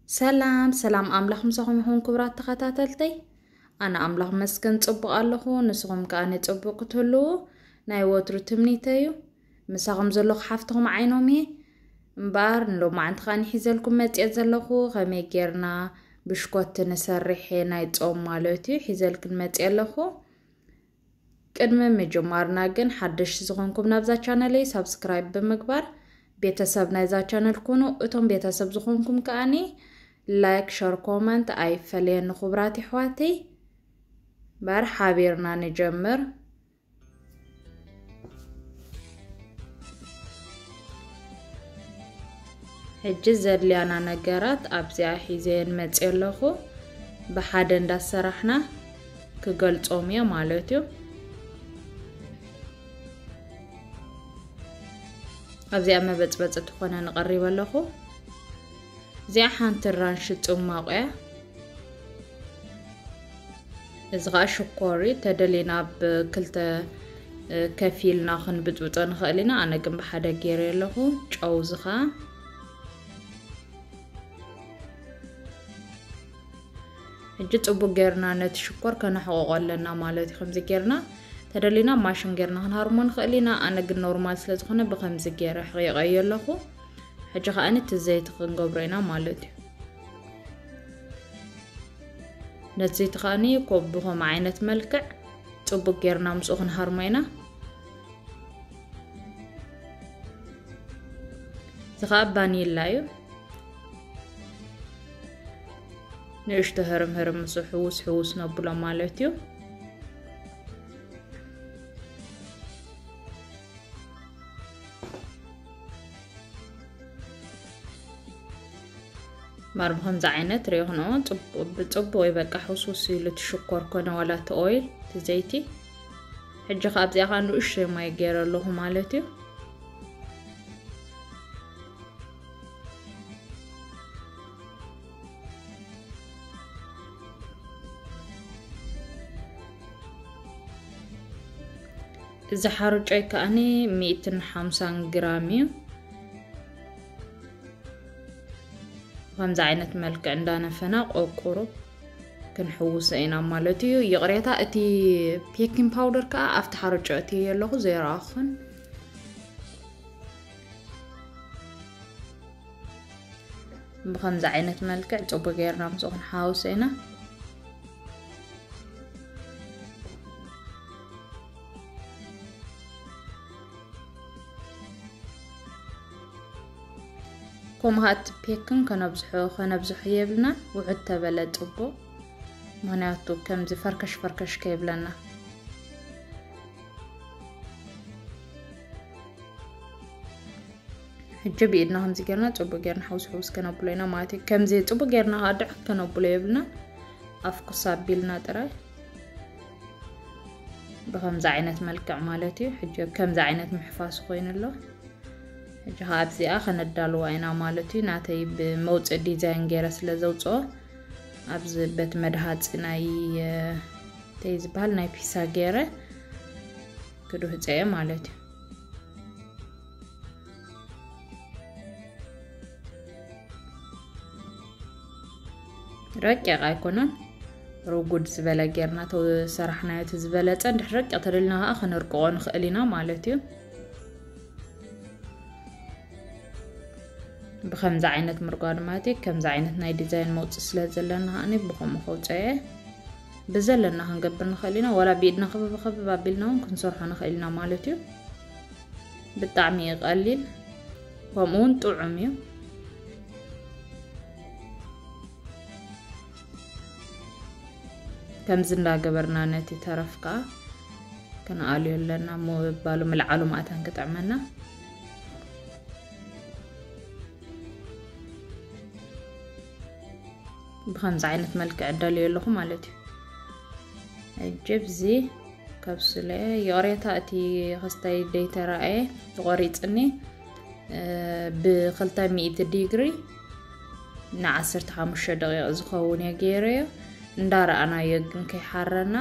ሰላም ሰላም፣ ኣምላኽ ምሳኹም ይኹን ክቡራት ተኸታተልተይ። ኣነ ኣምላኽ መስገን ጽቡቕ ኣለኹ፣ ንስኹም ከኣ ንጽቡቕ ክትህልዉ ናይ ወትሩ ትምኒተይ እዩ። ምሳኹም ዘለኹ ሓፍትኹም ዓይኖም እየ። እምበኣር ንሎማዓንቲ ከኣ ሒዘልኩም መጽየ ዘለኹ ከመይ ጌርና ብሽኮቲ ንሰርሕ ናይ ጾም ማለት እዩ፣ ሒዘልክን መጽየ ኣለኹ። ቅድሚ ምጅማርና ግን ሓደሽቲ ዝኾንኩም ናብዛ ቻነለይ ሳብስክራይብ ብምግባር ቤተሰብ ናይዛ ቻነል ኩኑ። እቶም ቤተሰብ ዝኾንኩም ከኣኒ ላይክ፣ ሸር፣ ኮመንት ኣይፈለየኒ ክቡራት ይሕዋተይ። እምበኣር ሓቢርና ንጀምር። ሕጂ ዘድልያና ነገራት ኣብዚኣ ሒዘየን መፅየ ኣለኹ። ብሓደ እንዳሰራሕና ክገልጾም እየ ማለት እዩ። ኣብዚኣ መበፅበፂ ትኾነ ንቐሪብ ኣለኹ። እዚኣ ሓንቲ ራንሽ ጽማቑ እያ። እዚ ኸኣ ሽኮር እዩ። ተደሊና ብ ክልተ፣ እ፣ ከፊልና ክንብጥብጦ ንኽእል ኢና። ኣነ ግን ብሓደ ገይረ ኣለኹ። ጨው እዚ ኸኣ። ሕጂ ጽቡቕ ጌርና ነቲ ሽኮር ከነሕቆቆ ኣለና ማለት እዩ። ከምዚ ጌርና ተደሊና ማሽን ጌርና ክንሃርሞ ንኽእል ኢና። ኣነ ግን ኖርማል ስለ ዝኾነ ብኸምዚ ጌረ ሕቂቀዮ ኣለኹ። ሕጂ ኸኣ ነቲ ዘይቲ ክንገብሮ ኢና ማለት እዩ። ነቲ ዘይቲ ኸኣኒ ኮ-፣ ብኸምኡ ዓይነት መልክዕ ጽቡቕ ጌርና ምስኡ ክንሃርሞ ኢና። እዚ ኸኣ ቫኒላ እዩ። ንእሽቶ ህርም ህርም ምስኡ ሕውስ ሕውስ ነብሎ ማለት እዩ። ማር ብኸምዚ ዓይነት ርኢኹንኦ፣ ጽቡቕ፣ ብጽቡቕ ወይ በቃ ሕውስውስ ኢሉ እቲ ሽኮር ኮነ ዋላ እቲ ኦይል፣ እቲ ዘይቲ። ሕጂ ኸኣ ኣብዚኣ ኸኣ ንእሽቶይ ማይ ገይረ ኣለኹ ማለት እዩ። እዚ ሓርጮይ ከኣኒ ሚእትን ሓምሳን ግራም እዩ። ብኸምዚ ዓይነት መልክዕ እንዳነፈና ቆቁሩ ክንሕውሶ ኢና ማለት እዩ። ይቕሬታ፣ እቲ ቤኪንግ ፓውደር ከኣ ኣብቲ ሓርጮ እትየ ኣለኹ ዘይረኣኹን። ብኸምዚ ዓይነት መልክዕ ጽቡቕ ጌርና ምስኡ ክንሓውሶ ኢና። ከምኡ ኸኣ እቲ ፔክን ከነብዝሖ፣ ከነብዝሖ የብልና፣ ውሕድ ተበለ ጽቡቕ። ምኽንያቱ ከምዚ ፈርከሽ ፈርከሽ ከይብለና። ሕጂ ብኢድና ከምዚ ጌርና ጽቡቕ ጌርና ሕውስ ሕውስ ከነብሎ ኢና ማለት እዩ። ከምዚ ጽቡቕ ጌርና ኸኣ ድዕት ከነብሎ የብልና። ኣፍኩስ ኣቢልና ጥራይ ብኸምዚ ዓይነት መልክዕ ማለት እዩ። ሕጂ ከምዚ ዓይነት ምሕፋስ ኮይኑ ኣሎ። ሕጂ ኸኣ ኣብዚኣ ከነዳልዋ ኢና ማለት እዩ። ናተይ ብመውፅኢ ዲዛይን ገይረ ስለ ዘውፅኦ ኣብዚ በቲ መድሃፂ ናይ፣ እ፣ እንታይ ዝበሃል ናይ ፒሳ ገይረ ክድህፀ እየ ማለት እዩ። ረቂቕ ኣይኮነን። ርጉድ ዝበለ ጌርና ተሰራሕናዮ እቲ ዝበለጸ። እንድሕር ረቂቕ ተደሊና ከኣ ከነርቅቖ ንኽእል ኢና ማለት እዩ። ብኸምዚ ዓይነት ምርጓድ ማለት እዩ። ከምዚ ዓይነት ናይ ዲዛይን መውጽእ ስለ ዘለና ከኣኒ ብኸምኡ ከውጽኦ እየ። ብዘለና ክንገብር ንኽእል ኢና። ዋላ ብኢድና ክብብ ክብብ ኣቢልና እውን ክንሰርሖ ንኽእል ኢና ማለት እዩ። ብጣዕሚ እዩ ቀሊል፣ ከምኡ እውን ጥዑም እዩ። ከምዚ እንዳገበርና ነቲ ተረፍ ከኣ ክንኣልዮ ኣለና። ምባሉ ምልዓሉ ማእታን ክጥዕመና። ብኸምዚ ዓይነት መልክዕ እዳልዮ ኣለኹ ማለት እዩ። ሕጂ ብዚ ከብስለ ይቕሬታ፣ እቲ ክስታይ ደይተራእየ ተቖሪጽኒ፣ እ፣ ብኽልተ ሚእቲ ዲግሪ ንዓሰርተ ሓሙሽተ ደቂቕ ዝኸውን እየ ገይረዮ። እንዳረኣናዮ ግን ከይሓረና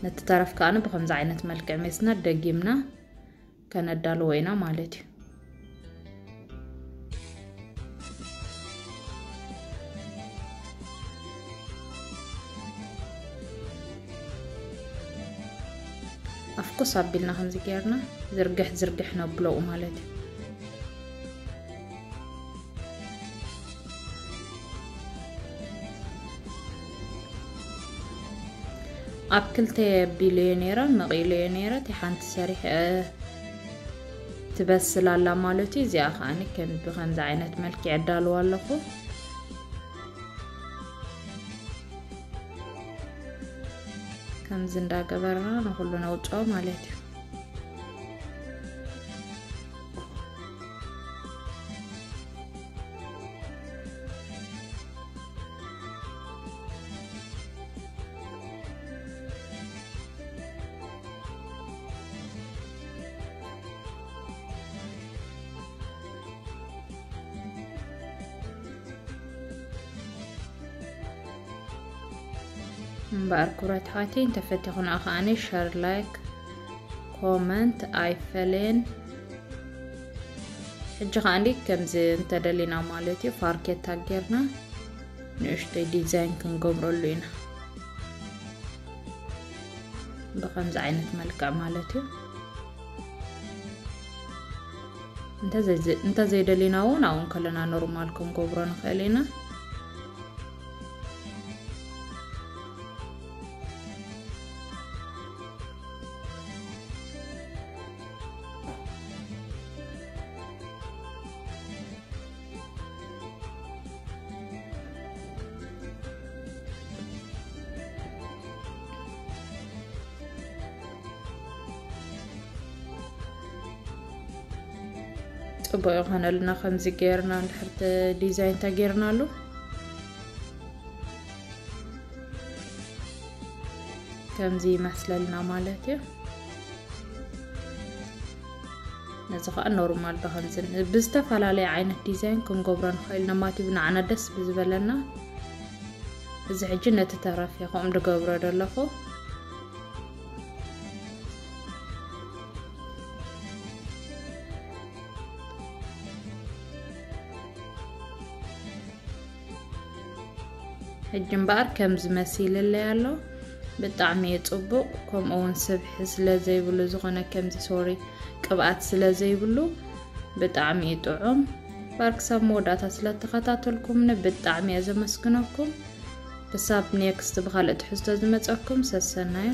ነቲ ተረፍ ከኣነ ብኸምዚ ዓይነት መልክዕ ሜስና ደጊምና ከነዳልዎ ኢና ማለት እዩ። ፍኩስ ኣቢልና ከምዚ ጌርና ዝርግሕ ዝርግሕ ነብሎ ማለት እዩ። ኣብ ክልተ ኣቢለዮ ነይረ፣ መቒለዮ ነይረ። እቲ ሓንቲ ሰሪሐ ትበስል ኣላ ማለት እዩ። እዚኣ ከዓኒ ከም ብከምዚ ዓይነት መልክዕ ኣዳልዋ ኣለኹ። ከምዚ እንዳገበርና ንኹሉ ነውፅኦ ማለት እዩ። እምበኣር ክብራት ኣሕዋተይ፣ እንተፈቲኹና ከዓኒ ሸር፣ ላይክ፣ ኮመንት ኣይፈለየን። ሕጂ ከዓኒ ከምዚ እንተደሊና ማለት እዩ፣ ፋርኬታ ጌርና ንእሽተይ ዲዛይን ክንገብረሉ ኢና። ብኸምዚ ዓይነት መልክዕ ማለት እዩ። እንተዘይ-፣ እንተዘይደሊና እውን ኣብኡ እንከለና ኖርማል ክንገብሮ ንኽእል ኢና። ጽቡቕ ይኾነልና። ከምዚ ጌርና እንድሕር ተ-፣ ዲዛይን ተጌርናሉ ከምዚ ይመስለልና ማለት እዩ። ነዚ ኸዓ ኖርማል ብኸምዚ ብዝተፈላለየ ዓይነት ዲዛይን ክንገብሮ ንኽእል ኢና ማለት እዩ፣ ንዓና ደስ ብዝበለና። እዚ ሕጂ ነቲ ተረፍ እየ ከምኡ ዝገብሮ ዘለኹ። ሕጂ እምበኣር ከምዚ መሲልለይ ኣሎ። ብጣዕሚ እዩ ጽቡቕ፣ ከምኡ እውን ስብሒ ስለ ዘይብሉ፣ ዝኾነ ከምዚ ሶሪ ቅብኣት ስለ ዘይብሉ ብጣዕሚ እዩ ጥዑም። እምበኣር ክሳብ መወዳእታ ስለ እተኸታተልኩምኒ ብጣዕሚ እየ ዘመስግነኩም። ክሳብ ኔክስት ብኻልእ ትሕዝቶ ዝመጸኩም፣ ሰሰናዩ።